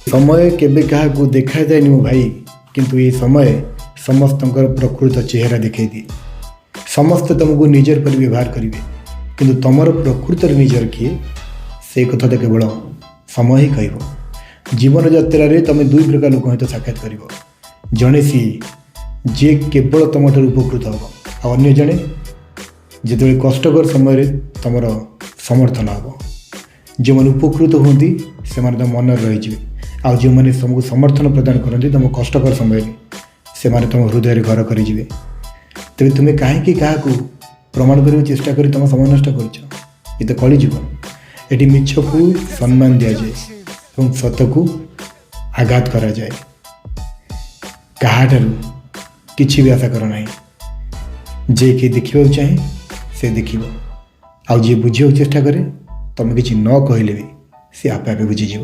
ସମୟ କେବେ କାହାକୁ ଦେଖାଯାଏନି ମୋ ଭାଇ, କିନ୍ତୁ ଏ ସମୟ ସମସ୍ତଙ୍କର ପ୍ରକୃତ ଚେହେରା ଦେଖାଇ ଦିଏ। ସମସ୍ତେ ତୁମକୁ ନିଜର ପରି ବ୍ୟବହାର କରିବେ, କିନ୍ତୁ ତୁମର ପ୍ରକୃତରେ ନିଜର କିଏ, ସେ କଥା ତ କେବଳ ସମୟ ହିଁ କହିବ। ଜୀବନ ଯାତ୍ରାରେ ତୁମେ ଦୁଇ ପ୍ରକାର ଲୋକଙ୍କ ସହିତ ସାକ୍ଷାତ କରିବ। ଜଣେ ସିଏ ଯିଏ କେବଳ ତୁମଠାରୁ ଉପକୃତ ହେବ, ଆଉ ଅନ୍ୟ ଜଣେ ଯେତେବେଳେ କଷ୍ଟକର ସମୟରେ ତୁମର ସମର୍ଥନ ହେବ। ଯେଉଁମାନେ ଉପକୃତ ହୁଅନ୍ତି, ସେମାନେ ତୁମ ମନରେ ରହିଯିବେ, ଆଉ ଯେଉଁମାନେ ତୁମକୁ ସମର୍ଥନ ପ୍ରଦାନ କରନ୍ତି ତୁମ କଷ୍ଟକର ସମୟରେ, ସେମାନେ ତୁମ ହୃଦୟରେ ଘର କରିଯିବେ। ତେବେ ତୁମେ କାହିଁକି କାହାକୁ ପ୍ରମାଣ କରିବାକୁ ଚେଷ୍ଟା କରି ତୁମ ସମୟ ନଷ୍ଟ କରୁଛ? ଏ ତ କଳିଯୁଗ। ଏଠି ମିଛକୁ ସମ୍ମାନ ଦିଆଯାଏ ଏବଂ ସତକୁ ଆଘାତ କରାଯାଏ। କାହାଠାରୁ କିଛି ବି ଆଶା କର ନାହିଁ। ଯିଏ କିଏ ଦେଖିବାକୁ ଚାହେଁ, ସେ ଦେଖିବ, ଆଉ ଯିଏ ବୁଝିବାକୁ ଚେଷ୍ଟା କରେ, ତୁମେ କିଛି ନ କହିଲେ ବି ସେ ଆପେ ଆପେ ବୁଝିଯିବ।